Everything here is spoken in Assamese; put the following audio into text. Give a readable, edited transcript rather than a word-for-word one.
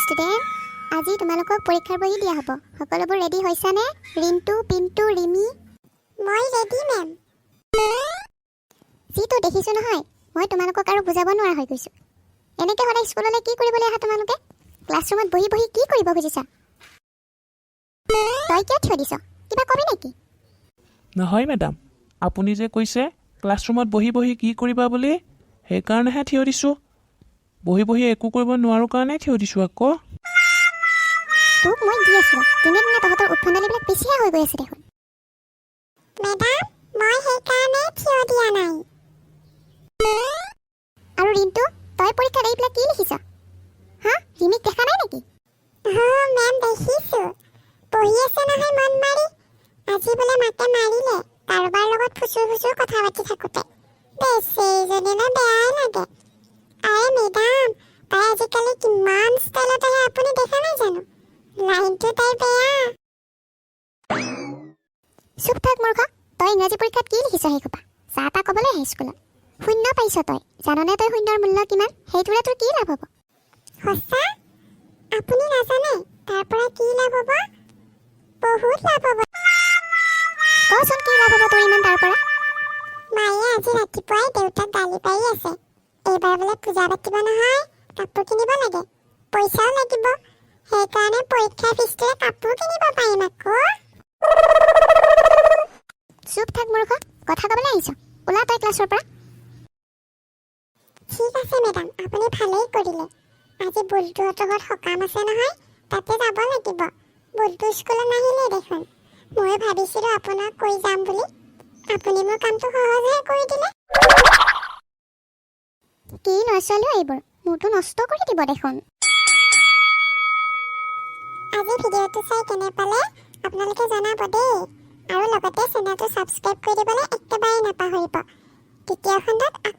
ষ্টুডেণ্ট। আজি তোমালোকক পৰীক্ষাৰ বহী দিয়া হ'ব। সকলোবোৰ ৰেডি হৈছানে? ৰিণ্টু, পিণ্টু, ৰিমি? মই ৰেডি মেম। যিটো দেখিছোঁ নহয়, মই তোমালোকক আৰু বুজাব নোৱাৰা হৈ গৈছোঁ। এনেকৈ সদায় স্কুললৈ কি কৰিবলৈ আহা তোমালোকে? ক্লাছৰুমত বহি বহি কি কৰিব খুজিছা? তই কিয় থিয় দিছ? কিবা কবি নেকি? নহয় মেডাম, আপুনি যে কৈছে ক্লাছৰুমত বহি বহি কি কৰিবা বুলি, সেইকাৰণেহে থিয় দিছোঁ। বহি বহি একো কৰিব নোৱাৰোঁ কাৰণে থিয় দিছোঁ আকৌ। তোক মই দি আছোঁ ৰ। দিনে দিনে তহঁতৰ উদ্ভণ্ডালিবিলাক বেছিহে হৈ গৈ আছে দেখোন। মেডাম, মই সেইকাৰণে থিয় দিয়া নাই। আৰু ৰিণ্টু, তই পৰীক্ষাত এইবিলাক কি লিখিছ? হা, ৰিমিক দেখা নাই নেকি? অঁ মেম, দেখিছোঁ। পঢ়ি আছে নহয় মন মাৰি। আজি বোলে মাকে মাৰিলে কাৰোবাৰ লগত ফুচুৰ ফুচুৰ কথা পাতি থাকোঁতে। বেচেৰীজনীলৈ বেয়াই লাগে। আৰে মেডাম, তাই আজিকালি কিমান ষ্টাইলত আহে, আপুনি দেখা নাই জানো? লাইনটো তাইৰ বেয়া। চুপ থাক মূৰ্খ। তই ইংৰাজী পৰীক্ষাত কি লিখিছ সেইসোপা? যা তা ক'বলৈ আহে স্কুলত। শূন্য পাইছ তই। জাননে তই শূন্যৰ মূল্য কিমান? সেইটোৰে তোৰ কি লাভ হ'ব? সঁচা? আপুনি নাজানে তাৰ পৰা কি লাভ হ'ব? বহুত লাভ হ'ব। কচোন, কি লাভ হ'ব তোৰ ইমান তাৰ পৰা? মায়ে আজি ৰাতিপুৱাই দেউতাক গালি পাৰি আছে। এইবাৰ বোলে পূজা পাতিব নহয়, কাপোৰ কিনিব লাগে, পইচাও লাগিব। সেইকাৰণে পৰীক্ষাৰ ফিজটোৰে কাপোৰ কিনিব পাৰিম আকৌ। চুপ থাক মূৰ্খ। কথা ক'বলৈ আহিছ? ওলা তই ক্লাছৰ পৰা। ঠিক আছে মেডাম, আপুনি ভালেই কৰিলে। আজি বুলটুহঁতৰ ঘৰত সকাম আছে নহয়, তাতে যাব লাগিব। বুলটু স্কুলত নাহিলেই দেখোন। ময়ো ভাবিছিলোঁ আপোনাক কৈ যাম বুলি। আপুনি মোৰ কামটো সহজহে কৰি দিলে। কি ল'ৰা ছোৱালীও এইবোৰ, মোৰতো নষ্ট কৰি দিব দেখোন। আজি ভিডিঅ'টো চাই কেনে পালে আপোনালোকে জনাব দেই আৰু লগতে চেনেলটো ছাবস্ক্ৰাইব কৰি দিবলৈ একেবাৰে নাপাহৰিব। দ্বিতীয় খণ্ডত আকৌ।